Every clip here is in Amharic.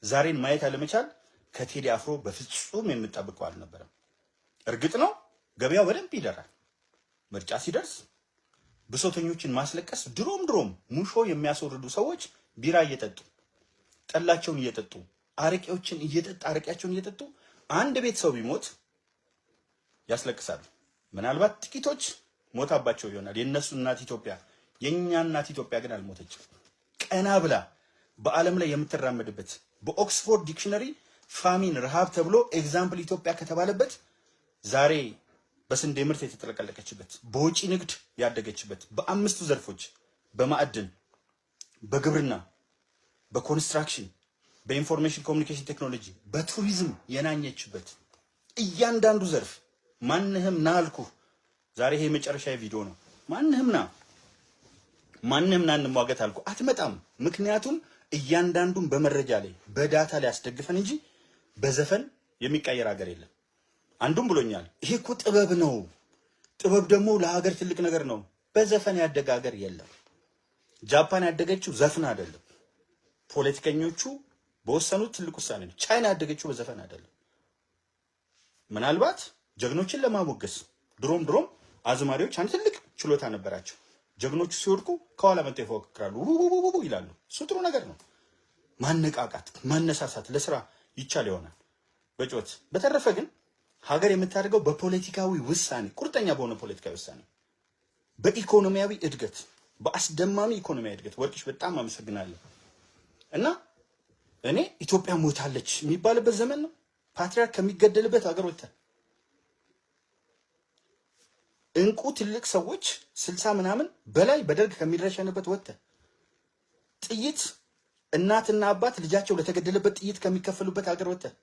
ዛሬን ማየት አለመቻል ከቴዲ አፍሮ በፍጹም የምጠብቀው አልነበረም። እርግጥ ነው ገበያው በደንብ ይደራል። ምርጫ ሲደርስ ብሶተኞችን ማስለቀስ፣ ድሮም ድሮም ሙሾ የሚያስወርዱ ሰዎች ቢራ እየጠጡ፣ ጠላቸውን እየጠጡ፣ አረቄዎችን እየጠጡ፣ አረቄያቸውን እየጠጡ አንድ ቤት ሰው ቢሞት ያስለቅሳሉ። ምናልባት ጥቂቶች ሞታባቸው ይሆናል። የእነሱ እናት ኢትዮጵያ፣ የእኛ እናት ኢትዮጵያ ግን አልሞተችም። ቀና ብላ በዓለም ላይ የምትራመድበት፣ በ Oxford Dictionary famine ረሃብ ተብሎ example ኢትዮጵያ ከተባለበት፣ ዛሬ በስንዴ ምርት የተጥለቀለቀችበት፣ በውጪ ንግድ ያደገችበት፣ በአምስቱ ዘርፎች በማዕድን፣ በግብርና፣ በ construction፣ በ information communication technology፣ በቱሪዝም የናኘችበት እያንዳንዱ ዘርፍ ማንህም ና አልኩህ። ዛሬ ይሄ የመጨረሻ ቪዲዮ ነው። ማንህም ና፣ ማንህም ና እንሟገት አልኩህ። አትመጣም። ምክንያቱም እያንዳንዱን በመረጃ ላይ፣ በ data ላይ አስደግፈን እንጂ በዘፈን የሚቀየር ሀገር የለም። አንዱም ብሎኛል፣ ይሄ እኮ ጥበብ ነው። ጥበብ ደግሞ ለሀገር ትልቅ ነገር ነው። በዘፈን ያደገ ሀገር የለም። ጃፓን ያደገችው ዘፍን አይደለም። ፖለቲከኞቹ በወሰኑት ትልቅ ውሳኔ ነው። ቻይና ያደገችው በዘፈን አይደለም። ምናልባት ጀግኖችን ለማሞገስ ድሮም ድሮም አዝማሪዎች አንድ ትልቅ ችሎታ ነበራቸው። ጀግኖቹ ሲወድቁ ከኋላ መጥተው ይፎክራሉ፣ ውውውው ይላሉ። እሱ ጥሩ ነገር ነው። ማነቃቃት፣ ማነሳሳት ለስራ ይቻል ይሆናል በጩኸት። በተረፈ ግን ሀገር የምታደርገው በፖለቲካዊ ውሳኔ፣ ቁርጠኛ በሆነ ፖለቲካዊ ውሳኔ፣ በኢኮኖሚያዊ እድገት፣ በአስደማሚ ኢኮኖሚያዊ እድገት። ወርቅሽ በጣም አመሰግናለሁ። እና እኔ ኢትዮጵያ ሞታለች የሚባልበት ዘመን ነው። ፓትሪያርክ ከሚገደልበት ሀገር ወጥተን፣ እንቁ ትልቅ ሰዎች 60 ምናምን በላይ በደርግ ከሚረሸንበት ወጥተን፣ ጥይት እናትና አባት ልጃቸው ለተገደለበት ጥይት ከሚከፈሉበት ሀገር ወጥተን፣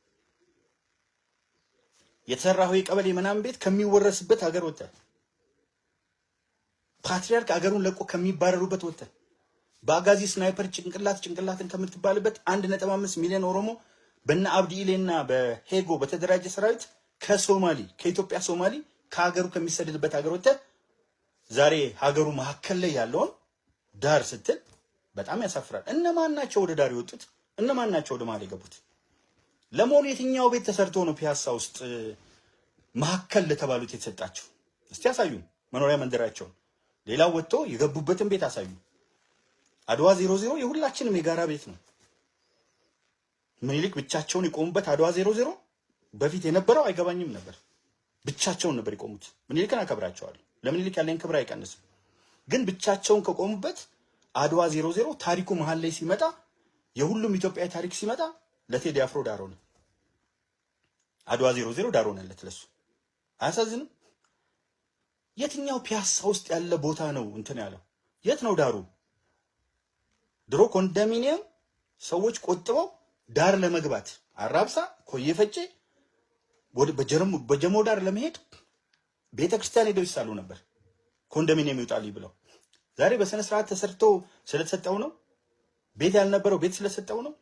የተሰራው የቀበሌ ምናምን ቤት ከሚወረስበት ሀገር ወጥተን፣ ፓትሪያርክ አገሩን ለቆ ከሚባረሩበት ወጥተን፣ በአጋዚ sniper ጭንቅላት ጭንቅላትን ከምትባልበት፣ 1.5 ሚሊዮን ኦሮሞ በነ አብዲ ኢሌና በሄጎ በተደራጀ ሰራዊት ከሶማሊ፣ ከኢትዮጵያ ሶማሊ ከሀገሩ ከሚሰደድበት ሀገር ወጥተህ ዛሬ ሀገሩ መካከል ላይ ያለውን ዳር ስትል በጣም ያሳፍራል። እነማን ናቸው ወደ ዳር የወጡት? እነማን ናቸው ወደ መሀል የገቡት? ለመሆኑ የትኛው ቤት ተሰርቶ ነው ፒያሳ ውስጥ መካከል ለተባሉት የተሰጣቸው? እስቲ አሳዩን መኖሪያ መንደራቸውን። ሌላው ወጥቶ የገቡበትን ቤት አሳዩ። አድዋ 00 የሁላችንም የጋራ ቤት ነው። ምኒልክ ብቻቸውን የቆሙበት አድዋ 00 በፊት የነበረው አይገባኝም ነበር። ብቻቸውን ነበር የቆሙት። ምኒልክን አከብራቸዋለሁ። ለምኒልክ ያለኝ ክብር አይቀንስም። ግን ብቻቸውን ከቆሙበት አድዋ 00 ታሪኩ መሀል ላይ ሲመጣ፣ የሁሉም ኢትዮጵያዊ ታሪክ ሲመጣ ለቴዲ አፍሮ ዳር ሆነ። አድዋ 00 ዳር ሆነለት ለሱ። አያሳዝንም? የትኛው ፒያሳ ውስጥ ያለ ቦታ ነው እንትን ያለው? የት ነው ዳሩ? ድሮ ኮንዶሚኒየም ሰዎች ቆጥበው ዳር ለመግባት አራብሳ፣ ኮዬ ፈጬ፣ በጀሞ ዳር ለመሄድ ቤተ ክርስቲያን ሄደው ይሳሉ ነበር፣ ኮንዶሚኒየም ይውጣልኝ ብለው። ዛሬ በስነ ስርዓት ተሰርቶ ስለተሰጠው ነው፣ ቤት ያልነበረው ቤት ስለሰጠው ነው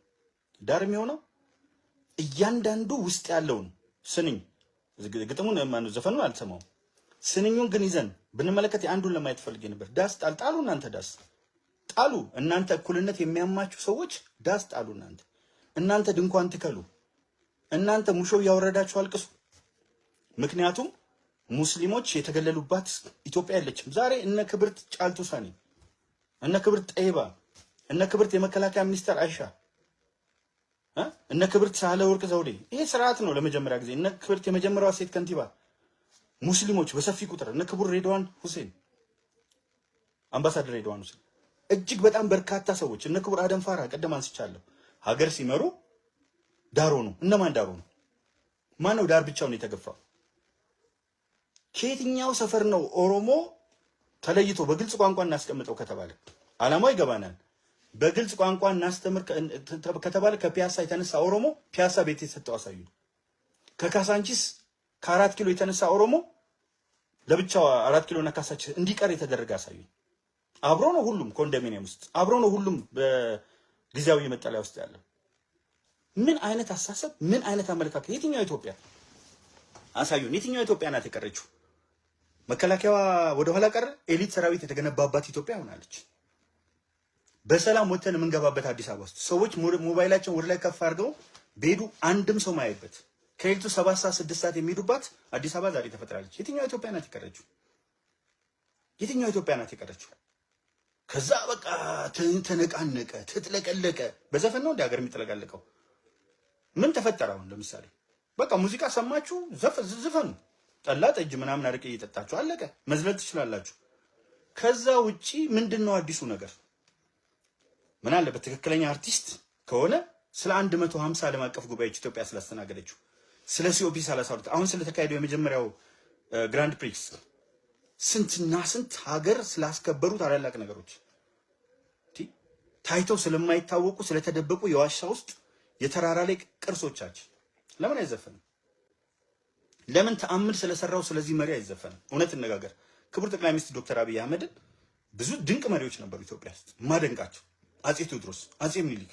ዳር የሚሆነው። እያንዳንዱ ውስጥ ያለውን ስንኝ፣ ግጥሙን ማነው ዘፈኑን አልሰማውም። ስንኙን ግን ይዘን ብንመለከት የአንዱን ለማየት ፈልጌ ነበር። ዳስ ጣል ጣሉ፣ እናንተ ዳስ ጣሉ። እናንተ እኩልነት የሚያማችሁ ሰዎች ዳስ ጣሉ። እናንተ ድንኳን ትከሉ። እናንተ ሙሾ እያወረዳችሁ አልቅሱ። ምክንያቱም ሙስሊሞች የተገለሉባት ኢትዮጵያ የለችም። ዛሬ እነ ክብርት ጫልቱ ሳኒ፣ እነ ክብርት ጠይባ፣ እነ ክብርት የመከላከያ ሚኒስተር አይሻ፣ እነ ክብርት ሳህለ ወርቅ ዘውዴ፣ ይሄ ስርዓት ነው። ለመጀመሪያ ጊዜ እነ ክብርት የመጀመሪያዋ ሴት ከንቲባ፣ ሙስሊሞች በሰፊ ቁጥር፣ እነ ክቡር ሬድዋን ሁሴን፣ አምባሳደር ሬድዋን ሁሴን፣ እጅግ በጣም በርካታ ሰዎች፣ እነ ክቡር አደም ፋራ ቀደም አንስቻለሁ። ሀገር ሲመሩ ዳር ሆኑ። እነማን ዳር ሆኑ? ማን ነው ዳር ብቻውን የተገፋው? ከየትኛው ሰፈር ነው ኦሮሞ ተለይቶ? በግልጽ ቋንቋ እናስቀምጠው ከተባለ አላማው ይገባናል። በግልጽ ቋንቋ እናስተምር ከተባለ ከፒያሳ የተነሳ ኦሮሞ ፒያሳ ቤት የተሰጠው አሳዩ። ከካሳንቺስ፣ ከ4 ኪሎ የተነሳ ኦሮሞ ለብቻው 4 ኪሎ እና ካሳንቺስ እንዲቀር የተደረገ አሳዩ። አብሮ ነው ሁሉም ኮንዶሚኒየም ውስጥ፣ አብሮ ነው ሁሉም በጊዜያዊ መጠለያ ውስጥ ያለው። ምን አይነት አሳሰብ፣ ምን አይነት አመለካከት? የትኛው ኢትዮጵያ አሳዩን። የትኛው ኢትዮጵያ ናት የቀረችው? መከላከያዋ ወደኋላ ቀረ። Elite ሰራዊት የተገነባባት ኢትዮጵያ ሆናለች። በሰላም ወጥተን የምንገባበት አዲስ አበባ ውስጥ ሰዎች ሞባይላቸውን ወደ ላይ ከፍ አድርገው በሄዱ አንድም ሰው ማያይበት፣ ከሌሊቱ 7 ሰዓት 6 ሰዓት የሚሄዱባት አዲስ አበባ ዛሬ ተፈጥራለች። የትኛው ኢትዮጵያ ናት የቀረችው? የትኛው ኢትዮጵያ ናት የቀረችው? ከዛ በቃ ተነቃነቀ፣ ተጥለቀለቀ። በዘፈን ነው እንደ ሀገር የሚጥለቀለቀው? ምን ተፈጠረ? አሁን ለምሳሌ በቃ ሙዚቃ ሰማችሁ፣ ዝፈኑ፣ ጠላ ጠጅ ምናምን አረቄ እየጠጣችሁ አለቀ፣ መዝለል ትችላላችሁ። ከዛ ውጪ ምንድን ነው አዲሱ ነገር? ምን አለበት ትክክለኛ አርቲስት ከሆነ ስለ 150 ዓለም አቀፍ ጉባኤዎች ኢትዮጵያ ስላስተናገደችው፣ ስለ COP 32፣ አሁን ስለተካሄደው የመጀመሪያው Grand Prix፣ ስንትና ስንት ሀገር ስላስከበሩ ታላላቅ ነገሮች፣ ታይተው ስለማይታወቁ ስለተደበቁ የዋሻ ውስጥ የተራራ ላይ ቅርሶቻችን ለምን አይዘፈንም? ለምን ተአምር ስለሰራው ስለዚህ መሪ አይዘፈንም? እውነት እንነጋገር። ክቡር ጠቅላይ ሚኒስትር ዶክተር አብይ አህመድን ብዙ ድንቅ መሪዎች ነበሩ ኢትዮጵያ ውስጥ ማደንቃቸው፣ አጼ ቴዎድሮስ፣ አጼ ምኒልክ፣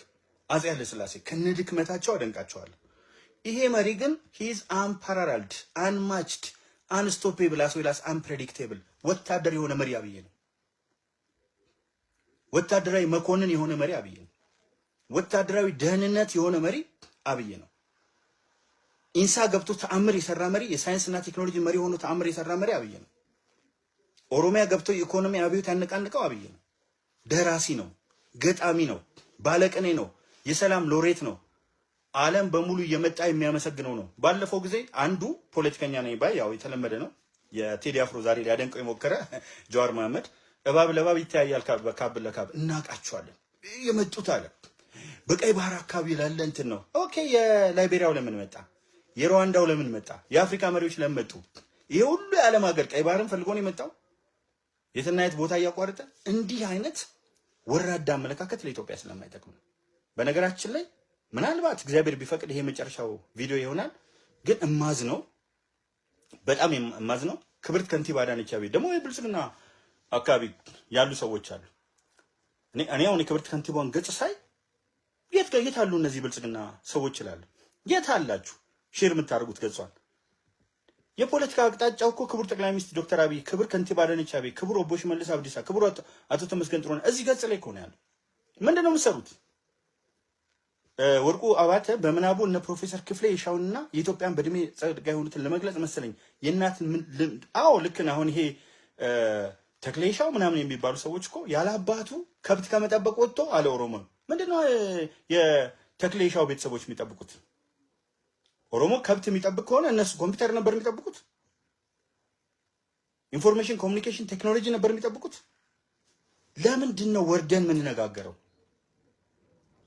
አጼ ኃይለሥላሴ ከነድክመታቸው አደንቃቸዋለሁ። ይሄ መሪ ግን he's unparalleled, unmatched, unstoppable as well as unpredictable ወታደር የሆነ መሪ አብይ ነው። ወታደራዊ መኮንን የሆነ መሪ አብይ ነው። ወታደራዊ ደህንነት የሆነ መሪ አብይ ነው። ኢንሳ ገብቶ ተአምር የሰራ መሪ፣ የሳይንስና ቴክኖሎጂ መሪ ሆኖ ተአምር የሰራ መሪ አብይ ነው። ኦሮሚያ ገብቶ የኢኮኖሚ አብዮት ያነቃንቀው አብይ ነው። ደራሲ ነው፣ ገጣሚ ነው፣ ባለቅኔ ነው፣ የሰላም ሎሬት ነው። ዓለም በሙሉ እየመጣ የሚያመሰግነው ነው። ባለፈው ጊዜ አንዱ ፖለቲከኛ ነኝ ባይ፣ ያው የተለመደ ነው። የቴዲ አፍሮ ዛሬ ሊያደንቀው የሞከረ ጀዋር መሐመድ እባብ ለእባብ ይተያያል፣ ካብ ለካብ እናውቃቸዋለን የመጡት አለ። በቀይ ባህር አካባቢ ላለ እንትን ነው። Okay፣ የላይቤሪያው ለምን መጣ? የሩዋንዳው ለምን መጣ? የአፍሪካ መሪዎች ለምን መጡ? ይሄ ሁሉ የዓለም ሀገር ቀይ ባህርን ፈልጎ ነው የመጣው? የትና የት ቦታ እያቋረጠ። እንዲህ አይነት ወራዳ አመለካከት ለኢትዮጵያ ስለማይጠቅም ነው። በነገራችን ላይ ምናልባት እግዚአብሔር ቢፈቅድ ይሄ የመጨረሻው ቪዲዮ ይሆናል። ግን እማዝነው፣ በጣም እማዝነው፣ ክብርት ከንቲባ አዳነች አቤቤ ደግሞ የብልጽግና አካባቢ ያሉ ሰዎች አሉ። እኔ አሁን የክብርት ከንቲባን ገጽ ሳይ የት የት አሉ እነዚህ ብልጽግና ሰዎች ይላሉ። የት አላችሁ share የምታደርጉት ገጿል? የፖለቲካ አቅጣጫው እኮ ክቡር ጠቅላይ ሚኒስትር ዶክተር አብይ፣ ክብር ከንቲባ አዳነች አቤቤ፣ ክቡር ኦቦ ሽመልስ አብዲሳ፣ ክቡር አቶ ተመስገን ጥሩነህ እዚህ ገጽ ላይ እኮ ነው ያለው። ምንድን ነው የምትሰሩት? ወርቁ አባተ በምናቡ እነ ፕሮፌሰር ክፍሌ የሻውንና የኢትዮጵያን በእድሜ ጸጋ የሆኑትን ለመግለጽ መሰለኝ የእናትን ልምድ። አዎ ልክ ነህ። አሁን ይሄ ተክሌ የሻው ምናምን የሚባሉ ሰዎች እኮ ያለ አባቱ ከብት ከመጠበቅ ወጥቶ አለ ኦሮሞ። ምንድነው የተክሌ የሻው ቤተሰቦች የሚጠብቁት? ኦሮሞ ከብት የሚጠብቅ ከሆነ እነሱ ኮምፒውተር ነበር የሚጠብቁት? Information communication technology ነበር የሚጠብቁት? ለምንድን ነው ወርደን የምንነጋገረው?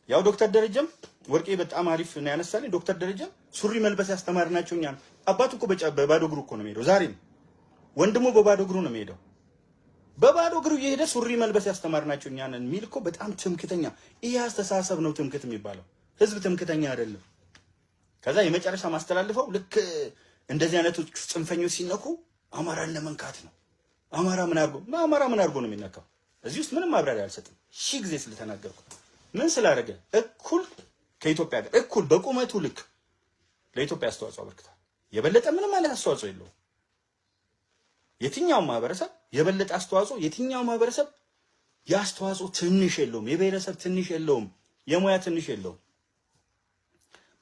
ያው ዶክተር ደረጀም ወርቄ በጣም አሪፍ ነው ያነሳልኝ። ዶክተር ደረጀም ሱሪ መልበስ ያስተማርናቸው እኛ። አባቱ እኮ በባዶ እግሩ እኮ ነው የሚሄደው። ዛሬም ወንድሙ በባዶ እግሩ ነው የሚሄደው። በባዶ እግሩ እየሄደ ሱሪ መልበስ ያስተማርናቸው እኛ ነን የሚል እኮ በጣም ትምክተኛ። ይሄ አስተሳሰብ ነው ትምክት የሚባለው። ህዝብ ትምክተኛ አይደለም። ከዛ የመጨረሻ ማስተላልፈው ልክ እንደዚህ አይነቶች ጽንፈኞች ሲነኩ አማራን ለመንካት ነው። አማራ ምን አድርጎ፣ አማራ ምን አድርጎ ነው የሚነካው? እዚህ ውስጥ ምንም ማብራሪያ አልሰጥም፣ ሺህ ጊዜ ስለተናገርኩ። ምን ስላደረገ? እኩል ከኢትዮጵያ ጋር እኩል በቁመቱ ልክ ለኢትዮጵያ አስተዋጽኦ አበርክቷል። የበለጠ ምንም አይነት አስተዋጽኦ የለውም። የትኛውም ማህበረሰብ የበለጠ አስተዋጽኦ፣ የትኛውም ማህበረሰብ የአስተዋጽኦ ትንሽ የለውም። የብሔረሰብ ትንሽ የለውም። የሙያ ትንሽ የለውም።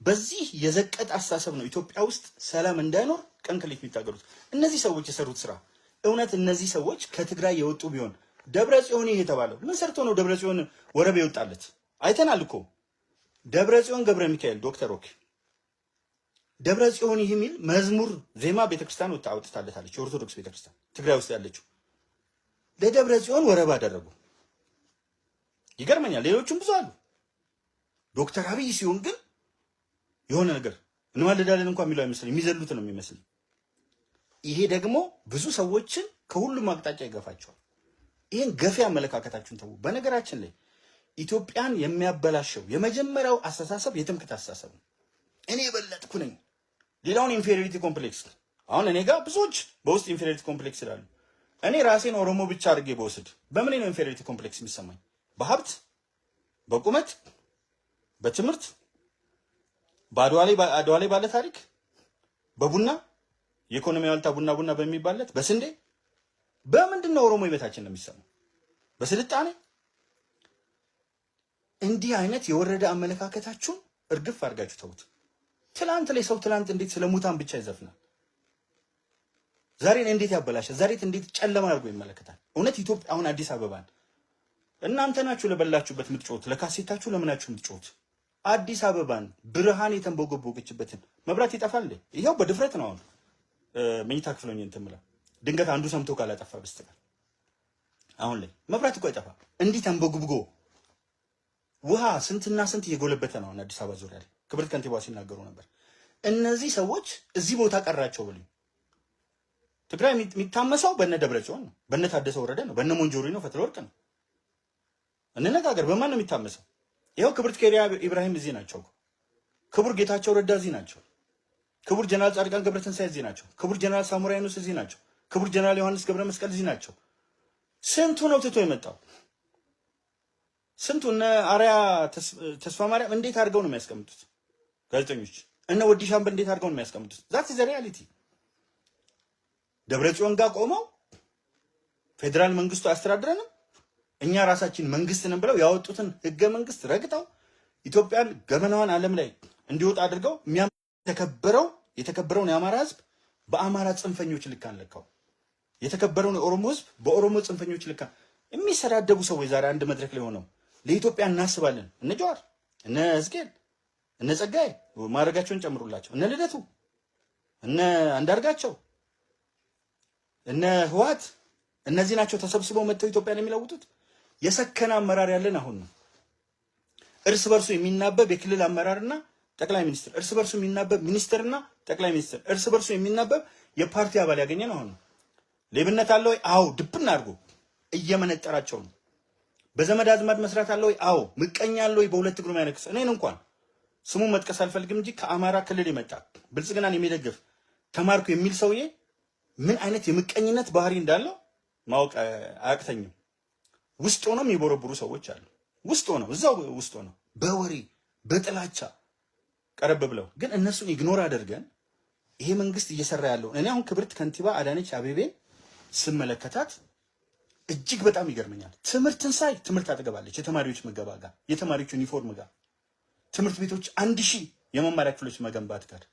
በዚህ የዘቀጠ አስተሳሰብ ነው ኢትዮጵያ ውስጥ ሰላም እንዳይኖር ቀን ከሌት የሚታገሉት። እነዚህ ሰዎች የሰሩት ስራ፣ እውነት እነዚህ ሰዎች ከትግራይ የወጡ ቢሆን፣ ደብረ ጽዮን ይሄ የተባለው ምን ሰርቶ ነው ደብረ ጽዮን ወረብ የወጣለት? አይተናል እኮ። ደብረ ጽዮን ገብረ ሚካኤል ዶክተር፣ okay፣ ደብረ ጽዮን ይህ የሚል መዝሙር ዜማ ቤተክርስቲያን ወጣ አውጥታለታለች። የኦርቶዶክስ ቤተክርስቲያን ትግራይ ውስጥ ያለችው ለደብረ ጽዮን ወረብ አደረጉ። ይገርመኛል። ሌሎቹም ብዙ አሉ። ዶክተር አብይ ሲሆን ግን የሆነ ነገር እንማልዳለን እንኳን የሚለው አይመስለኝ፣ የሚዘሉት ነው የሚመስለኝ። ይሄ ደግሞ ብዙ ሰዎችን ከሁሉም አቅጣጫ ይገፋቸዋል። ይህን ገፊ አመለካከታችሁን ተዉ። በነገራችን ላይ ኢትዮጵያን የሚያበላሸው የመጀመሪያው አስተሳሰብ የትምክህት አስተሳሰብ ነው። እኔ የበለጥኩ ነኝ፣ ሌላውን inferiority complex። አሁን እኔ ጋር ብዙዎች በውስጥ inferiority complex ይላሉ። እኔ ራሴን ኦሮሞ ብቻ አድርጌ በወስድ በምን ነው inferiority complex የሚሰማኝ? በሀብት፣ በቁመት፣ በትምህርት፣ በአድዋ ላይ ባለ ታሪክ፣ በቡና፣ የኢኮኖሚ ዋልታ ቡና ቡና በሚባልለት በስንዴ፣ በምንድን ነው ኦሮሞ የበታችን ነው የሚሰማው? በስልጣኔ። እንዲህ አይነት የወረደ አመለካከታችሁን እርግፍ አድርጋችሁ ተዉት። ትላንት ላይ ሰው ትላንት እንዴት ስለ ሙታን ብቻ ይዘፍናል? ዛሬን እንዴት ያበላሻል? ዛሬን እንዴት ጨለማ አድርጎ ይመለከታል? እውነት ኢትዮጵያ አሁን አዲስ አበባን እናንተ ናችሁ ለበላችሁበት የምትጮሁት፣ ለካሴታችሁ ለምናችሁ የምትጮሁት። አዲስ አበባን ብርሃን የተንቦገቦገችበትን መብራት ይጠፋል እንዴ? ይኸው በድፍረት ነው አሁን መኝታ ክፍል ሆኜ እንትን የምለው ድንገት አንዱ ሰምቶ ካላጠፋ በስተቀር አሁን ላይ መብራት እኮ አይጠፋም። እንዲህ ተንቦግብጎ ውሃ ስንትና ስንት እየጎለበተ ነው አሁን አዲስ አበባ ዙሪያ ላይ ክብርት ከንቲባ ሲናገሩ ነበር። እነዚህ ሰዎች እዚህ ቦታ ቀራቸው ብሉኝ። ትግራይ የሚታመሰው በነ ደብረ ጽዮን ነው፣ በነ ታደሰ ወረደ ነው፣ በነ ሞንጆሪኖ ፈትለወርቅ ነው። እንነጋገር፣ በማን ነው የሚታመሰው? ይኸው ክብርት ኬሪያ ኢብራሂም እዚህ ናቸው። ክቡር ጌታቸው ረዳ እዚህ ናቸው። ክቡር ጀነራል ጻድቃን ገብረትንሳኤ እዚህ ናቸው። ክቡር ጀነራል ሳሞራ የኑስ እዚህ ናቸው። ክቡር ጀነራል ዮሐንስ ገብረ መስቀል እዚህ ናቸው። ስንቱ ነው ትቶ የመጣው? ስንቱ እነ አርያ ተስፋ ማርያም እንዴት አድርገው ነው የሚያስቀምጡት? ጋዜጠኞች እነ ወዲ ሻምበል እንዴት አድርገው ነው የሚያስቀምጡት? That's the reality። ደብረ ጽዮን ጋር ቆመው ፌዴራል መንግስቱ አያስተዳድረንም እኛ ራሳችን መንግስት ነን ብለው ያወጡትን ህገ መንግስት ረግጠው ኢትዮጵያን ገመናዋን ዓለም ላይ እንዲወጣ አድርገው የተከበረውን የአማራ ህዝብ በአማራ ጽንፈኞች ልክ አንለካው። የተከበረውን የኦሮሞ ህዝብ በኦሮሞ ጽንፈኞች ልክ የሚሰዳደቡ ሰዎች ዛሬ አንድ መድረክ ላይ ሆነው ለኢትዮጵያ እናስባለን። እነ ጀዋር፣ እነ ህዝቅኤል፣ እነ ጸጋዬ ማድረጋቸውን ጨምሩላቸው፣ እነ ልደቱ፣ እነ አንዳርጋቸው፣ እነ ህወሓት እነዚህ ናቸው ተሰብስበው መጥተው ኢትዮጵያን የሚለውጡት። የሰከነ አመራር ያለን አሁን ነው። እርስ በርሱ የሚናበብ የክልል አመራርና ጠቅላይ ሚኒስትር፣ እርስ በርሱ የሚናበብ ሚኒስትርና ጠቅላይ ሚኒስትር፣ እርስ በርሱ የሚናበብ የፓርቲ አባል ያገኘን አሁን ነው። ሌብነት አለ ወይ? አዎ፣ ድብና አድርጎ እየመነጠራቸው ነው። በዘመድ አዝማድ መስራት አለ ወይ? አዎ። ምቀኛ አለ ወይ? በሁለት እግሩ የሚያነክስ እኔን እንኳን ስሙን መጥቀስ አልፈልግም እንጂ ከአማራ ክልል የመጣ ብልጽግናን የሚደግፍ ተማርኩ የሚል ሰውዬ ምን አይነት የምቀኝነት ባህሪ እንዳለው ማወቅ አያቅተኝም። ውስጥ ሆነው የሚቦረብሩ ሰዎች አሉ። ውስጥ ሆነው እዛው ውስጥ ሆነው በወሬ በጥላቻ ቀረብ ብለው ግን እነሱን ignore አድርገን ይሄ መንግስት እየሰራ ያለውን እኔ አሁን ክብርት ከንቲባ አዳነች አቤቤን ስመለከታት እጅግ በጣም ይገርመኛል። ትምህርትን ሳይ ትምህርት አጠገባለች፣ የተማሪዎች ምገባ ጋር፣ የተማሪዎች ዩኒፎርም ጋር፣ ትምህርት ቤቶች 1000 የመማሪያ ክፍሎች መገንባት ጋር፣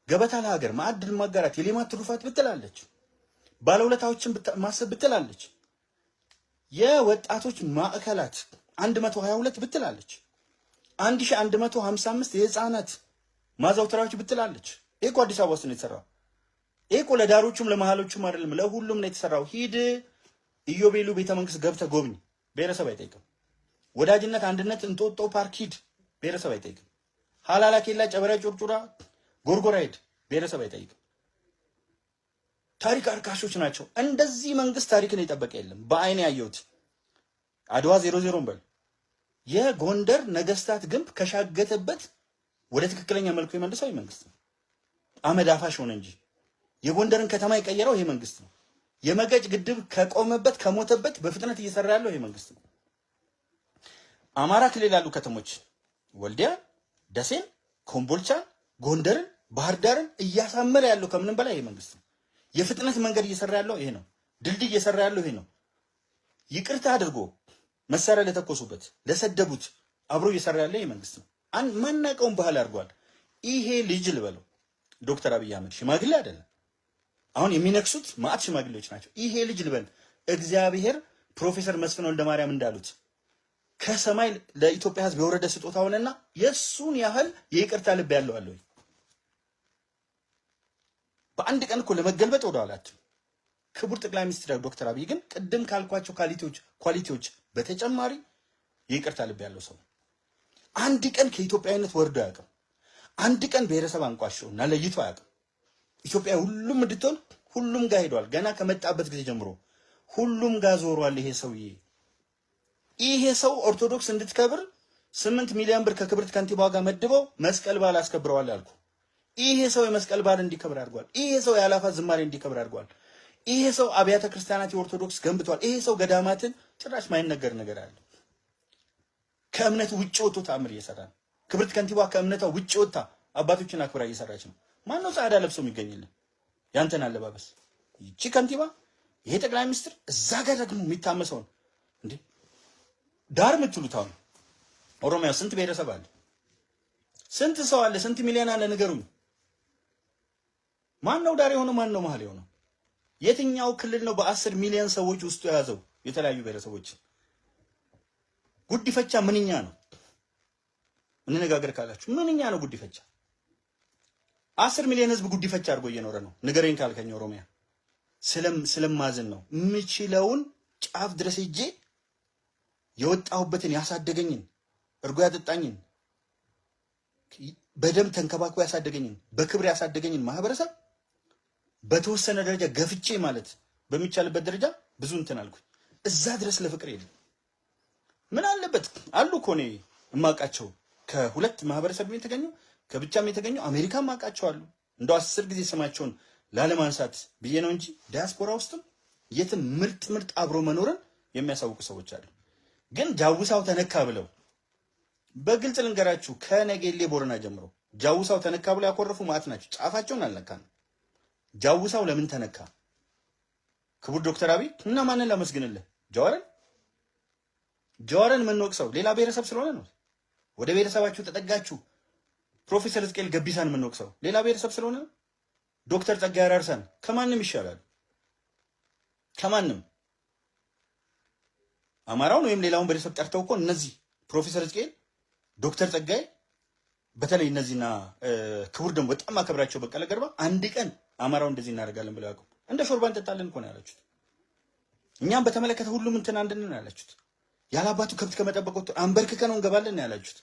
ገበታ ለሀገር ማዕድን ማጋራት የሌማት ትሩፋት ብትላለች፣ ባለውለታዎችን ማሰብ ብትላለች፣ የወጣቶች ማዕከላት 122 ብትላለች፣ 1155 የህፃናት ማዘውተሪያዎች ብትላለች። ይሄ እኮ አዲስ አበባ ውስጥ ነው የተሰራው። ይሄ እኮ ለዳሮቹም ለመሃሎቹም አይደለም፣ ለሁሉም ነው የተሰራው። ሂድ ኢዮቤልዩ ቤተ መንግስት ገብተህ ጎብኝ። ብሔረሰብ አይጠይቅም። ወዳጅነት፣ አንድነት፣ እንጦጦ ፓርክ ሂድ፣ ብሔረሰብ አይጠይቅም። ሀላላ ኬላ፣ ጨበራ ጩርጩራ፣ ጎርጎራ ሂድ፣ ብሔረሰብ አይጠይቅም። ታሪክ አርካሾች ናቸው። እንደዚህ መንግስት ታሪክን የጠበቀ የለም። በአይን ያየሁት አድዋ 0-0 በል የጎንደር ነገስታት ግንብ ከሻገተበት ወደ ትክክለኛ መልኩ የመለሰው ይህ መንግስት ነው። አመድ አፋሽ ሆነ እንጂ የጎንደርን ከተማ የቀየረው ይህ መንግስት ነው። የመገጭ ግድብ ከቆመበት ከሞተበት በፍጥነት እየሰራ ያለው ይህ መንግስት ነው። አማራ ክልል ያሉ ከተሞች ወልዲያ፣ ደሴን፣ ኮምቦልቻን፣ ጎንደርን፣ ባህር ዳርን እያሳመረ ያለው ከምንም በላይ ይህ መንግስት ነው። የፍጥነት መንገድ እየሰራ ያለው ይሄ ነው። ድልድይ እየሰራ ያለው ይሄ ነው። ይቅርታ አድርጎ መሳሪያ ለተኮሱበት ለሰደቡት አብሮ እየሰራ ያለ ይሄ መንግስት ነው። ማናቀውን ባህል አድርጓል። ይሄ ልጅ ልበለው ዶክተር አብይ አህመድ ሽማግሌ አይደለም። አሁን የሚነክሱት ማአት ሽማግሌዎች ናቸው። ይሄ ልጅ ልበል እግዚአብሔር ፕሮፌሰር መስፍን ወልደማርያም እንዳሉት ከሰማይ ለኢትዮጵያ ሕዝብ የወረደ ስጦታ ሆነና የእሱን ያህል የይቅርታ ልብ ያለው አለ ወይ? በአንድ ቀን እኮ ለመገልበጥ ወደ ኋላ። ክቡር ጠቅላይ ሚኒስትር ዶክተር አብይ ግን ቅድም ካልኳቸው quality ዎች በተጨማሪ የይቅርታ ልብ ያለው ሰው አንድ ቀን ከኢትዮጵያዊነት ወርዶ አያውቅም። አንድ ቀን ብሔረሰብ አንቋሾ እና ለይቶ አያውቅም። ኢትዮጵያ ሁሉም እንድትሆን ሁሉም ጋር ሄዷል። ገና ከመጣበት ጊዜ ጀምሮ ሁሉም ጋር ዞሯል። ይሄ ሰውዬ ይሄ ሰው ኦርቶዶክስ እንድትከብር 8 ሚሊዮን ብር ከክብርት ከንቲባ ጋር መድበው መስቀል በዓል አስከብረዋል አልኩ። ይሄ ሰው የመስቀል በዓል እንዲከብር አድርጓል። ይሄ ሰው የአላፋት ዝማሬ እንዲከብር አድርጓል። ይሄ ሰው አብያተ ክርስቲያናት የኦርቶዶክስ ገንብቷል። ይሄ ሰው ገዳማትን ጭራሽ ማይነገር ነገር አለ። ከእምነት ውጭ ወጥቶ ተአምር እየሰራ ነው። ክብርት ከንቲባ ከእምነቷ ውጭ ወጥታ አባቶችን አክብራ እየሰራች ነው። ማነው ጻዕዳ ለብሶ የሚገኝልን? ያንተን አለባበስ ይቺ ከንቲባ፣ ይሄ ጠቅላይ ሚኒስትር፣ እዛ ጋር ደግሞ የሚታመሰውን እንዴ ዳር የምትሉት አሁን ኦሮሚያ ስንት ብሔረሰብ አለ? ስንት ሰው አለ? ስንት ሚሊዮን አለ? ንገሩኝ። ማን ነው ዳር የሆነው? ማን ነው መሀል የሆነው? የትኛው ክልል ነው በ10 ሚሊዮን ሰዎች ውስጡ የያዘው የተለያዩ ብሔረሰቦች? ጉዲፈቻ ምንኛ ነው? እንነጋገር ካላችሁ ምንኛ ነው ጉዲፈቻ? 10 ሚሊዮን ህዝብ ጉዲፈቻ አድርጎ እየኖረ ነው። ንገረኝ ካልከኝ ኦሮሚያ ስለማዝን ነው የምችለውን ጫፍ ድረስ ሄጄ የወጣሁበትን፣ ያሳደገኝን፣ እርጎ ያጠጣኝን፣ በደንብ ተንከባክቦ ያሳደገኝን፣ በክብር ያሳደገኝን ማህበረሰብ በተወሰነ ደረጃ ገፍቼ ማለት በሚቻልበት ደረጃ ብዙ እንትን አልኩኝ። እዛ ድረስ ለፍቅር የለም። ምን አለበት አሉ እኮ እኔ እማውቃቸው ከሁለት ማህበረሰብ የተገኙ፣ ከብቻም የተገኙ፣ አሜሪካ ማውቃቸው አሉ። እንደው 10 ጊዜ ስማቸውን ላለማንሳት ብዬ ነው እንጂ ዲያስፖራ ውስጥም የትም ምርጥ ምርጥ አብሮ መኖርን የሚያሳውቁ ሰዎች አሉ። ግን ጃውሳው ተነካ ብለው፣ በግልጽ ልንገራችሁ፣ ከነጌሌ ቦረና ጀምሮ ጃውሳው ተነካ ብለው ያኮረፉ ማዕት ናቸው። ጫፋቸውን አልነካንም። ጃውሳው ለምን ተነካ? ክቡር ዶክተር አብይ እና ማንን ላመስግንልህ? ጀዋርን? ጀዋርን የምንወቅሰው ሌላ ብሔረሰብ ስለሆነ ነው። ወደ ብሔረሰባችሁ ተጠጋችሁ። ፕሮፌሰር ሕዝቅኤል ገቢሳን የምንወቅሰው ሌላ ብሔረሰብ ስለሆነ ነው። ዶክተር ጸጋዬ አራርሳን ከማንም ይሻላል። ከማንም አማራውን ወይም ሌላውን ብሔረሰብ ጠርተው እኮ እነዚህ ፕሮፌሰር ሕዝቅኤል፣ ዶክተር ጸጋዬ በተለይ እነዚህና ክቡር ደግሞ በጣም አከብራቸው በቀለ ገርባ አንድ ቀን አማራው እንደዚህ እናደርጋለን ብለው ያውቁም። እንደ ሾርባ እንጠጣለን እኮ ነው ያላችሁት። እኛም በተመለከተ ሁሉም እንትን አንድ ነው ያላችሁት። ያላባቱ ከብት ከመጠበቅ ወጥቶ አንበርክከን ነው እንገባለን ነው ያላችሁት።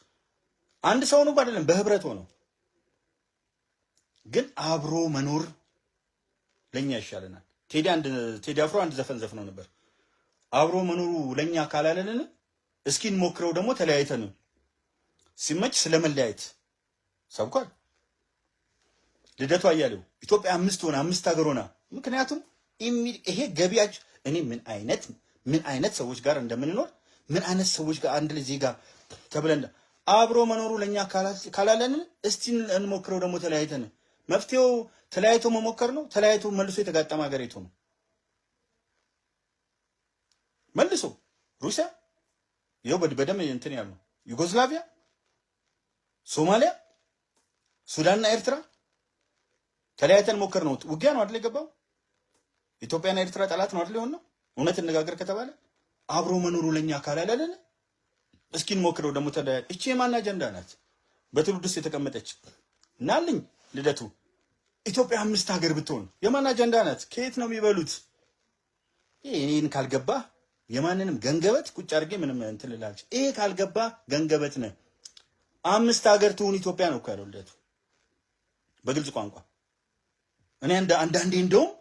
አንድ ሰው ነው አይደለም፣ በህብረት ሆነው ግን አብሮ መኖር ለኛ ይሻለናል። ቴዲ አፍሮ አንድ ዘፈን ዘፍነው ነበር። አብሮ መኖሩ ለኛ ካላለልን እስኪ እንሞክረው ደግሞ ተለያይተን፣ ሲመች ስለመለያየት ሰብኳል። ልደቱ አያሌው ኢትዮጵያ አምስት ሆና፣ አምስት ሀገር ሆና፣ ምክንያቱም ይሄ ገቢያች እኔ ምን አይነት ሰዎች ጋር እንደምንኖር፣ ምን አይነት ሰዎች ጋር አንድ ላይ ዜጋ ተብለን አብሮ መኖሩ ለኛ ካላለን እስቲ እንሞክረው ደግሞ ተለያይተን። መፍትሄው ተለያይቶ መሞከር ነው። ተለያይቶ መልሶ የተጋጠመ ሀገሪቱ ነው። መልሶ ሩሲያ ይኸው በደም እንትን ያሉ ዩጎዝላቪያ፣ ሶማሊያ፣ ሱዳንና ኤርትራ ተለያይተን ሞከር ነው። ውጊያ ነው አይደል የገባው? ኢትዮጵያና ኤርትራ ጠላት ነው አይደል የሆነው? እውነት እንነጋገር ከተባለ አብሮ መኖሩ ለኛ ካላለን እስኪ እንሞክረው ደግሞ ተለያይ። እቺ የማን አጀንዳ ናት? በትውልድ ውስጥ የተቀመጠች ናልኝ ልደቱ ኢትዮጵያ አምስት ሀገር ብትሆን የማን አጀንዳ ናት? ከየት ነው የሚበሉት? ይሄን ካልገባ የማንንም ገንገበት ቁጭ አድርጌ ምንም እንትን ልላልች። ይሄ ካልገባ ገንገበት ነህ። አምስት ሀገር ትሁን ኢትዮጵያ ነው እኮ ያለው ልደቱ በግልጽ ቋንቋ። እኔ አንዳንዴ እንደውም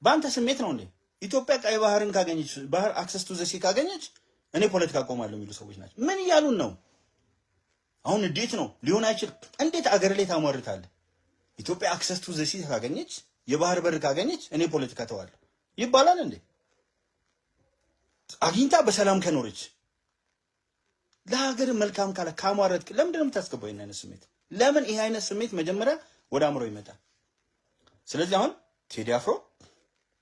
በአንተ ስሜት ነው እንዴ ኢትዮጵያ ቀይ ባህርን ካገኘች፣ ባህር access to the sea ካገኘች እኔ ፖለቲካ አቆማለሁ የሚሉ ሰዎች ናቸው። ምን እያሉን ነው? አሁን እንዴት ነው ሊሆን አይችል? እንዴት አገር ላይ ታሟርታለህ? ኢትዮጵያ access to the sea ካገኘች፣ የባህር በር ካገኘች እኔ ፖለቲካ ተዋለሁ ይባላል እንዴ? አግኝታ በሰላም ከኖረች፣ ለሀገር መልካም ካለ ካሟረትክ ለምንድን ነው የምታስገባው ይህን አይነት ስሜት? ለምን ይሄ አይነት ስሜት መጀመሪያ ወደ አእምሮ ይመጣል? ስለዚህ አሁን ቴዲ አፍሮ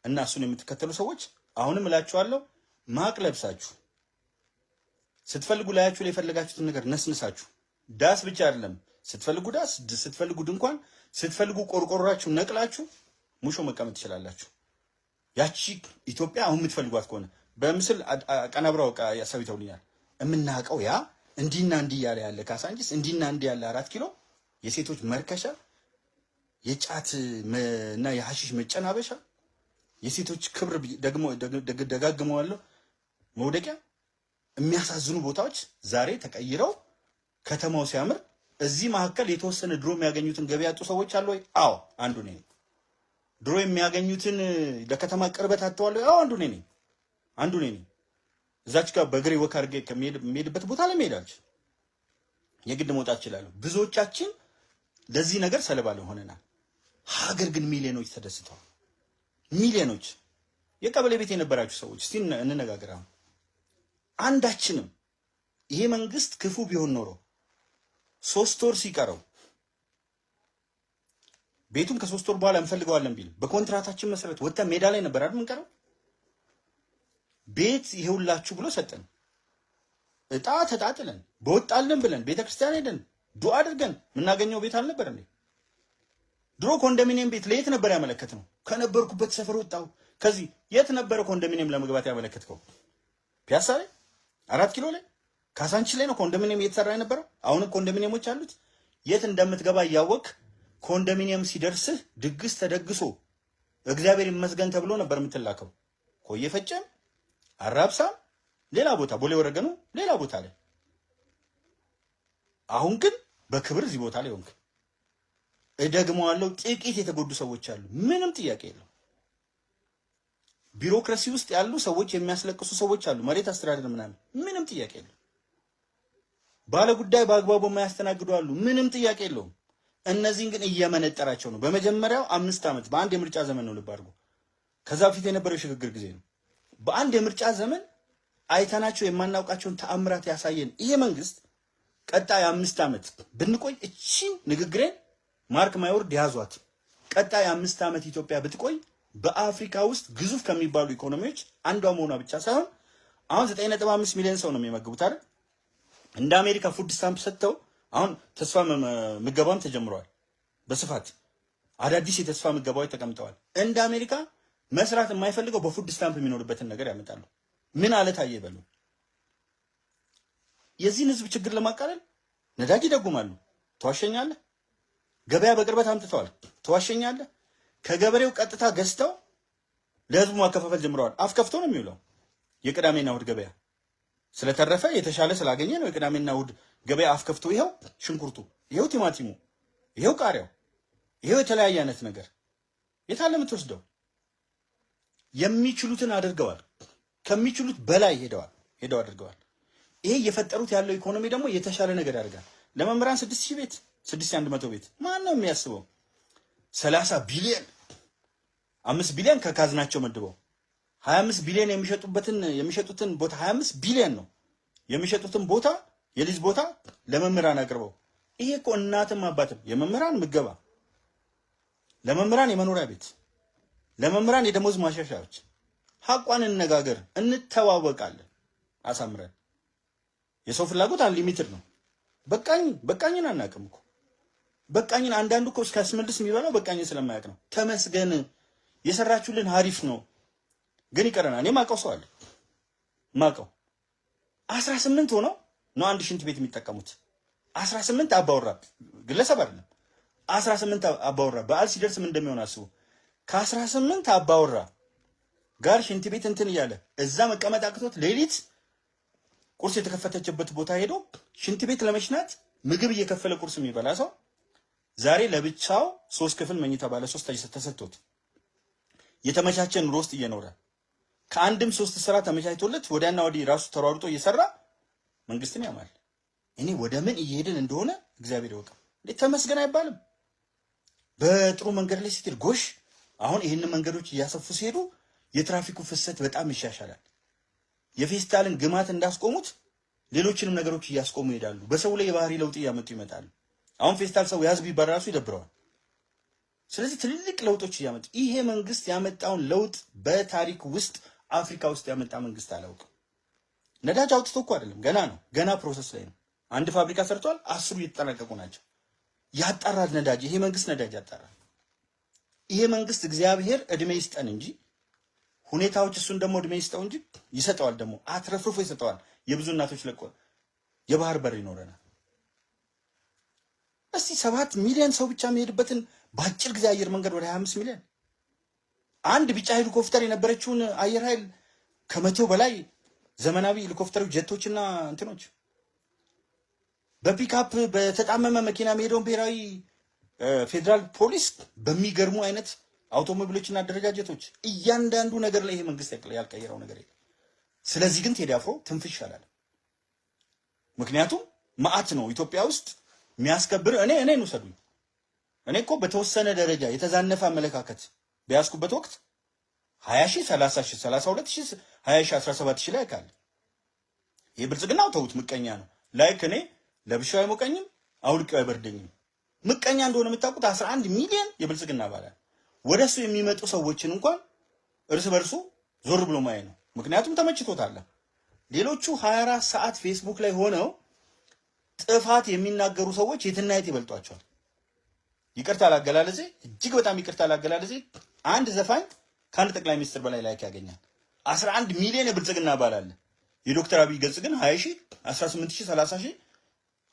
እና እሱን የምትከተሉ ሰዎች አሁንም እላችኋለሁ፣ ማቅ ለብሳችሁ ስትፈልጉ ላያችሁ ላይ የፈለጋችሁትን ነገር ነስንሳችሁ፣ ዳስ ብቻ አይደለም፣ ስትፈልጉ ዳስ፣ ስትፈልጉ ድንኳን፣ ስትፈልጉ ቆርቆሯችሁ ነቅላችሁ ሙሾ መቀመጥ ትችላላችሁ። ያቺ ኢትዮጵያ አሁን የምትፈልጓት ከሆነ በምስል ቀናብረው ያሳይተውልኛል። የምናውቀው ያ እንዲና እንዲህ ያለ ያለ ካሳንቺስ፣ እንዲና እንዲህ ያለ 4 ኪሎ፣ የሴቶች መርከሻ፣ የጫት እና የሐሺሽ መጨናበሻ፣ የሴቶች ክብር ደግሞ ደጋግመዋለሁ መውደቂያ፣ የሚያሳዝኑ ቦታዎች ዛሬ ተቀይረው ከተማው ሲያምር እዚህ መካከል የተወሰነ ድሮ የሚያገኙትን ገቢ ያጡ ሰዎች አሉ ወይ? አዎ፣ አንዱ እኔ ነኝ። ድሮ የሚያገኙትን ለከተማ ቅርበት አጥተዋል ወይ? አዎ፣ አንዱ እኔ ነኝ። አንዱ እኔ ነኝ። እዛች ጋር በእግሬ walk አድርጌ ከሚሄድበት ቦታ ላይ መሄድ አልችልም። የግድ መውጣት እችላለሁ። ብዙዎቻችን ለዚህ ነገር ሰለባ ሆነናል። ሀገር ግን ሚሊዮኖች ተደስተዋል። ሚሊዮኖች። የቀበሌ ቤት የነበራችሁ ሰዎች እስቲ እንነጋገር። አሁን አንዳችንም ይሄ መንግስት ክፉ ቢሆን ኖሮ 3 ወር ሲቀረው ቤቱን ከ3 ወር በኋላ እንፈልገዋለን ቢል በኮንትራታችን መሰረት ወጥተን ሜዳ ላይ ነበር አይደል የምንቀረው? ቤት ይሄውላችሁ ብሎ ሰጠን። እጣ ተጣጥለን በወጣልን ብለን ቤተክርስቲያን ሄደን ዱዓ አድርገን የምናገኘው ቤት አልነበር እንዴ? ድሮ ኮንዶሚኒየም ቤት ለየት ነበር ያመለከትነው? ከነበርኩበት ሰፈር ወጣው። ከዚህ የት ነበረ ኮንዶሚኒየም ለመግባት ያመለከትከው? ፒያሳ ላይ፣ 4 ኪሎ ላይ፣ ካሳንቺስ ላይ ነው ኮንዶሚኒየም እየተሰራ የነበረው። አሁንም ኮንዶሚኒየሞች አሉት። የት እንደምትገባ እያወቅ ኮንዶሚኒየም ሲደርስህ ድግስ ተደግሶ እግዚአብሔር ይመስገን ተብሎ ነበር የምትላከው። ኮዬ ፈጬም፣ አራብሳም፣ ሌላ ቦታ ቦሌ ወረገኑ፣ ሌላ ቦታ ላይ። አሁን ግን በክብር እዚህ ቦታ ላይ ሆንክ። እደግመዋለሁ፣ ጥቂት የተጎዱ ሰዎች አሉ። ምንም ጥያቄ የለው። ቢሮክራሲ ውስጥ ያሉ ሰዎች የሚያስለቅሱ ሰዎች አሉ። መሬት አስተዳደር ምናምን፣ ምንም ጥያቄ የለው። ባለ ጉዳይ በአግባቡ የማያስተናግዱ አሉ። ምንም ጥያቄ የለውም። እነዚህን ግን እየመነጠራቸው ነው። በመጀመሪያው 5 ዓመት በአንድ የምርጫ ዘመን ነው፣ ልብ አድርጎ። ከዛ በፊት የነበረው የሽግግር ጊዜ ነው። በአንድ የምርጫ ዘመን አይተናቸው የማናውቃቸውን ተአምራት ያሳየን ይሄ መንግስት ቀጣይ 5 ዓመት ብንቆይ፣ እቺን ንግግሬን mark my word ያዟት። ቀጣይ 5 ዓመት ኢትዮጵያ ብትቆይ በአፍሪካ ውስጥ ግዙፍ ከሚባሉ ኢኮኖሚዎች አንዷ መሆኗ ብቻ ሳይሆን አሁን 9.5 ሚሊዮን ሰው ነው የሚመግቡት አይደል? እንደ አሜሪካ food stamp ሰጥተው አሁን ተስፋ ምገባም ተጀምረዋል በስፋት፣ አዳዲስ የተስፋ ምገባዎች ተቀምጠዋል። እንደ አሜሪካ መስራት የማይፈልገው በ food stamp የሚኖርበትን ነገር ያመጣሉ። ምን አለ ታየ በሉ። የዚህን ህዝብ ችግር ለማቃለል ነዳጅ ይደጉማሉ። ተዋሸኛለህ። ገበያ በቅርበት አምጥተዋል። ተዋሸኛለህ። ከገበሬው ቀጥታ ገዝተው ለህዝቡ ማከፋፈል ጀምረዋል። አፍ ከፍቶ ነው የሚውለው የቅዳሜና እሑድ ገበያ ስለተረፈ፣ የተሻለ ስላገኘ ነው። የቅዳሜና እሑድ ገበያ አፍ ከፍቶ ይኸው ሽንኩርቱ፣ ይኸው ቲማቲሙ፣ ይኸው ቃሪያው፣ ይኸው የተለያየ አይነት ነገር የታለ የምትወስደው? የሚችሉትን አድርገዋል። ከሚችሉት በላይ ሄደዋል ሄደው አድርገዋል። ይሄ እየፈጠሩት ያለው ኢኮኖሚ ደግሞ የተሻለ ነገር ያደርጋል። ለመምህራን 6000 ቤት፣ 6100 ቤት ማን ነው የሚያስበው? 30 ቢሊዮን፣ 5 ቢሊዮን ከካዝናቸው መድበው 25 ቢሊዮን የሚሸጡትን ቦታ፣ 25 ቢሊዮን ነው የሚሸጡትን ቦታ፣ የሊዝ ቦታ ለመምህራን አቅርበው፣ ይሄ እኮ እናትም አባትም የመምህራን ምገባ፣ ለመምህራን የመኖሪያ ቤት፣ ለመምህራን የደሞዝ ማሻሻያዎች፣ ሀቋን እንነጋገር፣ እንተዋወቃለን አሳምረን። የሰው ፍላጎት unlimited ነው። በቃኝ በቃኝን አናውቅም እኮ፣ በቃኝን አንዳንዱ እኮ እስኪያስመልስ የሚበላው በቃኝን ስለማያውቅ ነው። ተመስገን የሰራችሁልን ሀሪፍ ነው፣ ግን ይቀረናል። እኔ ማቀው ሰው አለ፣ ማቀው 18 ሆነው ነው አንድ ሽንት ቤት የሚጠቀሙት። 18 አባወራ፣ ግለሰብ አይደለም። 18 አባወራ በዓል ሲደርስ ምን እንደሚሆን አስቡ። ከ18 አባወራ ጋር ሽንት ቤት እንትን እያለ እዛ መቀመጥ አቅቶት ሌሊት ቁርስ የተከፈተችበት ቦታ ሄዶ ሽንት ቤት ለመሽናት ምግብ እየከፈለ ቁርስ የሚበላ ሰው ዛሬ ለብቻው ሶስት ክፍል መኝታ ባለ ሶስት ተሰጥቶት የተመቻቸ ኑሮ ውስጥ እየኖረ፣ ከአንድም ሶስት ስራ ተመቻችቶለት ወዲያና ወዲህ ራሱ ተሯሩጦ እየሰራ መንግስትን ያማል። እኔ ወደ ምን እየሄድን እንደሆነ እግዚአብሔር ይወቀው። እንዴ ተመስገን አይባልም? በጥሩ መንገድ ላይ ስትሄድ ጎሽ፣ አሁን ይህንን መንገዶች እያሰፉ ሲሄዱ የትራፊኩ ፍሰት በጣም ይሻሻላል። የፌስታልን ግማት እንዳስቆሙት ሌሎችንም ነገሮች እያስቆሙ ይሄዳሉ። በሰው ላይ የባህሪ ለውጥ እያመጡ ይመጣሉ። አሁን ፌስታል ሰው ያዝ ቢባል ራሱ ይደብረዋል። ስለዚህ ትልልቅ ለውጦች እያመጡ፣ ይሄ መንግስት ያመጣውን ለውጥ በታሪክ ውስጥ አፍሪካ ውስጥ ያመጣ መንግስት አላውቅም። ነዳጅ አውጥቶ እኮ አይደለም፣ ገና ነው፣ ገና process ላይ ነው። አንድ ፋብሪካ ሰርቷል፣ 10ሩ እየተጠናቀቁ ናቸው። ያጣራል ነዳጅ፣ ይሄ መንግስት ነዳጅ ያጣራል። ይሄ መንግስት እግዚአብሔር እድሜ ይስጠን እንጂ ሁኔታዎች፣ እሱን ደግሞ እድሜ ይስጠው እንጂ ይሰጠዋል፣ ደግሞ አትረፍርፎ ይሰጠዋል። የብዙ እናቶች ለቆ የባህር በር ይኖረናል። እስቲ 7 ሚሊዮን ሰው ብቻ የሚሄድበትን በአጭር ጊዜ አየር መንገድ ወደ 25 ሚሊዮን፣ አንድ ቢጫ ሄሊኮፕተር የነበረችውን አየር ኃይል ከ100 በላይ ዘመናዊ ሄሊኮፕተሮች፣ ጀቶችና እንትኖች፣ በፒካፕ በተጣመመ መኪና የሚሄደውን ብሔራዊ ፌዴራል ፖሊስ በሚገርሙ አይነት አውቶሞቢሎችና አደረጃጀቶች፣ እያንዳንዱ ነገር ላይ ይሄ መንግስት ያልቀየረው ነገር የለም። ስለዚህ ግን ቴዲ አፍሮ ትንፍሽ አላለም። ምክንያቱም መዓት ነው ኢትዮጵያ ውስጥ የሚያስከብር። እኔን ውሰዱኝ። እኔ እኮ በተወሰነ ደረጃ የተዛነፈ አመለካከት በያዝኩበት ወቅት 20 ሺህ፣ 30 ሺህ፣ 32 ሺህ፣ 20 ሺህ፣ 17 ሺህ like አለ። ይህ ብልጽግናው ተውት፣ ምቀኛ ነው። Like እኔ ለብሻው አይሞቀኝም፣ አውልቄው አይበርደኝም። ምቀኛ እንደሆነ የምታውቁት 11 ሚሊዮን የብልጽግና አባላት ወደ እሱ የሚመጡ ሰዎችን እንኳን እርስ በርሱ ዞር ብሎ ማየት ነው። ምክንያቱም ተመችቶታል። ሌሎቹ 24 ሰዓት ፌስቡክ ላይ ሆነው ጥፋት የሚናገሩ ሰዎች የትና የት ይበልጧቸዋል። ይቅርታ ላገላለጼ፣ እጅግ በጣም ይቅርታ ላገላለጼ። አንድ ዘፋኝ ከአንድ ጠቅላይ ሚኒስትር በላይ like ያገኛል። 11 ሚሊዮን የብልጽግና አባል አለ። የዶክተር አብይ ገጽ ግን 20 ሺህ፣ 18 ሺህ፣ 30 ሺህ፣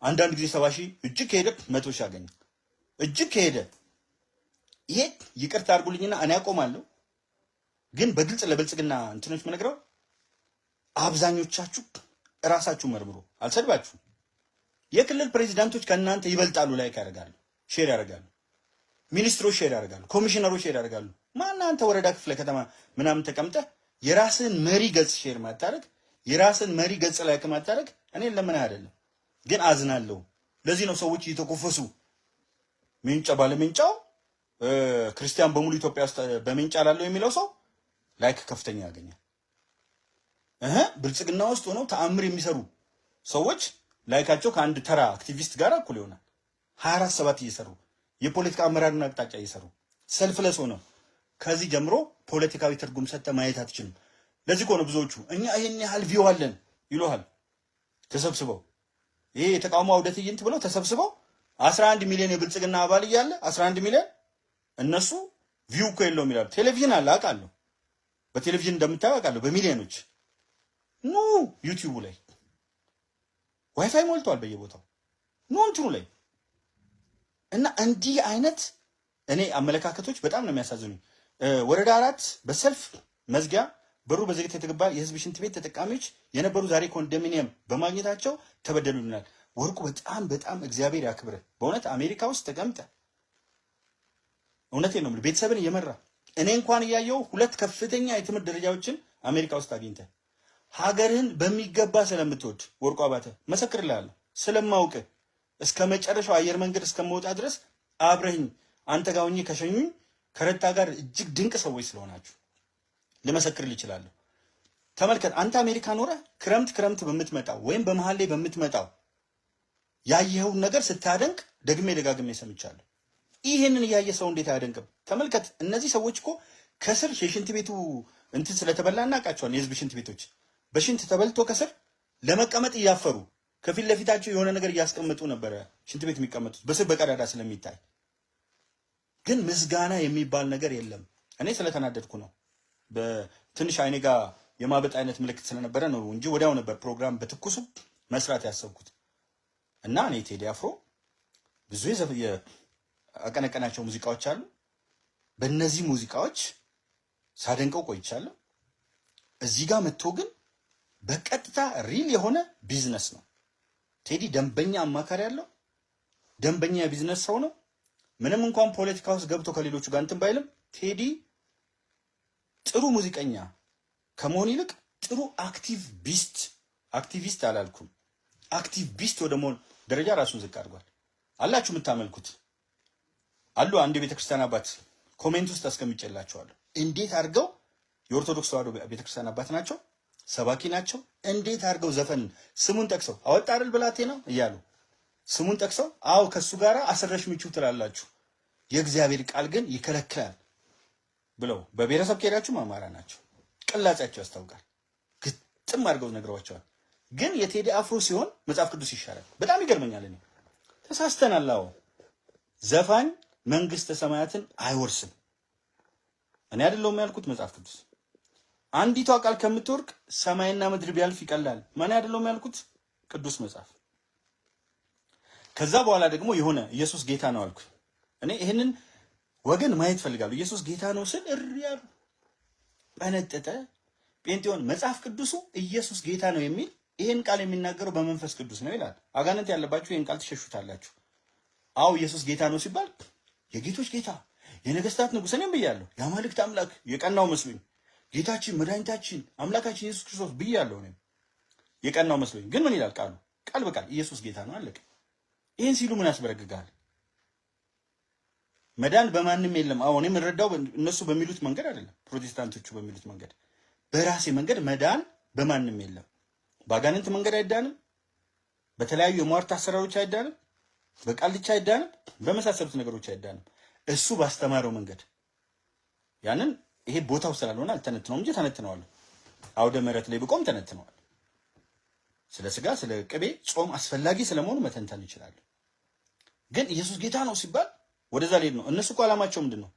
አንዳንድ ጊዜ 70 ሺህ፣ እጅግ ከሄደ 100 ሺህ ያገኛል። እጅግ ከሄደ። ይሄ ይቅርታ አድርጉልኝና እኔ አቆማለሁ። ግን በግልጽ ለብልጽግና እንትኖች የምነግረው አብዛኞቻችሁ እራሳችሁ መርምሩ። አልሰድባችሁም። የክልል ፕሬዚዳንቶች ከእናንተ ይበልጣሉ። Like ያደርጋሉ፣ share ያደርጋሉ፣ ሚኒስትሮች share ያደርጋሉ፣ ኮሚሽነሮች share ያደርጋሉ። ማን አንተ ወረዳ ክፍለ ከተማ ምናምን ተቀምጠህ የራስን መሪ ገጽ share ማታደርግ፣ የራስን መሪ ገጽ like ማታደርግ፣ እኔን ለምን አይደለም ግን አዝናለሁ። ለዚህ ነው ሰዎች እየተኮፈሱ ሜንጫ ባለሜንጫው ክርስቲያን በሙሉ ኢትዮጵያ ውስጥ በሜንጫ ላለው የሚለው ሰው like ከፍተኛ ያገኛል። እህ ብልጽግና ውስጥ ሆነው ተአምር የሚሰሩ ሰዎች like ኣቸው ከአንድ ተራ አክቲቪስት ጋር እኩል ይሆናል። 24/7 እየሰሩ፣ የፖለቲካ አመራርን አቅጣጫ እየሰሩ፣ selfless ሆነው። ከዚህ ጀምሮ ፖለቲካዊ ትርጉም ሰጥተህ ማየት አትችልም። ለዚህ ከሆነ ብዙዎቹ እኛ ይሄን ያህል view አለን ይሉሃል ተሰብስበው፣ ይሄ የተቃውሞ አውደ ትዕይንት ብለው ተሰብስበው 11 ሚሊዮን የብልጽግና አባል እያለ 11 ሚሊዮን እነሱ view እኮ የለውም ይላሉ። ቴሌቪዥን አለ አውቃለሁ፣ በቴሌቪዥን እንደምታየው አውቃለሁ። በሚሊዮኖች ኑ ዩቲዩቡ ላይ ዋይፋይ ሞልቷል በየቦታው፣ ኑ እንትኑ ላይ። እና እንዲህ አይነት እኔ አመለካከቶች በጣም ነው የሚያሳዝኑኝ። ወረዳ 4 በሰልፍ መዝጊያ በሩ በዝግታ የተገባ የህዝብ ሽንት ቤት ተጠቃሚዎች የነበሩ ዛሬ ኮንዶሚኒየም በማግኘታቸው ተበደሉናል። ወርቁ በጣም በጣም እግዚአብሔር ያክብርህ። በእውነት አሜሪካ ውስጥ ተቀምጠ፣ እውነቴን ነው የምልህ፣ ቤተሰብን እየመራ፣ እኔ እንኳን እያየው ሁለት ከፍተኛ የትምህርት ደረጃዎችን አሜሪካ ውስጥ አግኝተህ ሀገርህን በሚገባ ስለምትወድ ወርቁ አባተ መሰክርልሃለሁ። ስለማውቅ እስከ መጨረሻው አየር መንገድ እስከመውጣ ድረስ አብረኝ አንተ ጋር ሆኜ ከሸኙኝ ከረታ ጋር እጅግ ድንቅ ሰዎች ስለሆናችሁ ልመሰክርልህ እችላለሁ። ተመልከት፣ አንተ አሜሪካ ኖረህ ክረምት ክረምት በምትመጣው ወይም በመሀል ላይ በምትመጣው ያየኸውን ነገር ስታደንቅ ደግሜ ደጋግሜ ሰምቻለሁ። ይህንን እያየ ሰው እንዴት አያደንቅም? ተመልከት፣ እነዚህ ሰዎች እኮ ከስር የሽንት ቤቱ እንትን ስለተበላ እናውቃቸዋለን። የህዝብ ሽንት ቤቶች በሽንት ተበልቶ ከስር ለመቀመጥ እያፈሩ ከፊት ለፊታቸው የሆነ ነገር እያስቀመጡ ነበረ ሽንት ቤት የሚቀመጡት በስር በቀዳዳ ስለሚታይ። ግን ምስጋና የሚባል ነገር የለም። እኔ ስለተናደድኩ ነው። በትንሽ አይኔ ጋር የማበጥ አይነት ምልክት ስለነበረ ነው እንጂ ወዲያው ነበር ፕሮግራም በትኩሱ መስራት ያሰብኩት። እና እኔ ቴዲ አፍሮ ብዙ ያቀነቀናቸው ሙዚቃዎች አሉ። በእነዚህ ሙዚቃዎች ሳደንቀው ቆይቻለሁ። እዚህ ጋር መጥቶ ግን በቀጥታ real የሆነ ቢዝነስ ነው። ቴዲ ደንበኛ አማካሪ ያለው ደንበኛ የቢዝነስ ሰው ነው። ምንም እንኳን ፖለቲካ ውስጥ ገብቶ ከሌሎቹ ጋር እንትን ባይልም ቴዲ ጥሩ ሙዚቀኛ ከመሆን ይልቅ ጥሩ activist፣ አክቲቪስት አላልኩም፣ አክቲቪስት ወደ መሆን ደረጃ ራሱን ዝቅ አድርጓል። አላችሁ የምታመልኩት አሉ። አንድ የቤተክርስቲያን አባት comment ውስጥ አስቀምጬላቸዋለሁ። እንዴት አድርገው፣ የኦርቶዶክስ ተዋሕዶ ቤተክርስቲያን አባት ናቸው፣ ሰባኪ ናቸው። እንዴት አድርገው ዘፈን ስሙን ጠቅሰው አወጣ አይደል ብላቴ ነው እያሉ ስሙን ጠቅሰው፣ አዎ ከሱ ጋር አስረሽ ምቹ ትላላችሁ፣ የእግዚአብሔር ቃል ግን ይከለክላል ብለው፣ በብሔረሰብ ከሄዳችሁም አማራ ናቸው። ቅላጻቸው ያስታውቃል። ግጥም አድርገው ነግረዋቸዋል። ግን የቴዲ አፍሮ ሲሆን መጽሐፍ ቅዱስ ይሻላል። በጣም ይገርመኛል። እኔ ተሳስተናል። አዎ ዘፋኝ መንግስተ ሰማያትን አይወርስም። እኔ አይደለሁም ያልኩት፣ መጽሐፍ ቅዱስ። አንዲቷ ቃል ከምትወርቅ ሰማይና ምድር ቢያልፍ ይቀላል። ማን አይደለሁም ያልኩት፣ ቅዱስ መጽሐፍ። ከዛ በኋላ ደግሞ የሆነ ኢየሱስ ጌታ ነው አልኩ። እኔ ይህንን ወገን ማየት ፈልጋለሁ። ኢየሱስ ጌታ ነው ስል እሪ ያሉ በነጠጠ ጴንጤዮን መጽሐፍ ቅዱሱ ኢየሱስ ጌታ ነው የሚል ይህን ቃል የሚናገረው በመንፈስ ቅዱስ ነው ይላል። አጋንንት ያለባችሁ ይህን ቃል ትሸሹታላችሁ። አዎ ኢየሱስ ጌታ ነው ሲባል የጌቶች ጌታ፣ የነገስታት ንጉስ፣ እኔም ብያለሁ። የአማልክት አምላክ የቀናው መስሎኝ ጌታችን መድኃኒታችን አምላካችን ኢየሱስ ክርስቶስ ብያለሁ። እኔም የቀናው መስሎኝ። ግን ምን ይላል ቃሉ? ቃል በቃል ኢየሱስ ጌታ ነው፣ አለቀ። ይህን ሲሉ ምን ያስበረግጋል? መዳን በማንም የለም። አዎ እኔ የምረዳው እነሱ በሚሉት መንገድ አይደለም፣ ፕሮቴስታንቶቹ በሚሉት መንገድ፣ በራሴ መንገድ መዳን በማንም የለም። በአጋንንት መንገድ አይዳንም፣ በተለያዩ የሟርት አሰራሮች አይዳንም፣ በቃልቻ አይዳንም፣ በመሳሰሉት ነገሮች አይዳንም። እሱ ባስተማረው መንገድ ያንን ይሄ ቦታው ስላልሆነ አልተነትነውም እንጂ ተነትነዋለሁ። አውደ ምሕረት ላይ ብቆም ተነትነዋል። ስለ ስጋ ስለ ቅቤ ጾም አስፈላጊ ስለመሆኑ መተንተን እንችላለን። ግን ኢየሱስ ጌታ ነው ሲባል ወደዛ ሊሄድ ነው። እነሱ እኮ ዓላማቸው ምንድን ነው?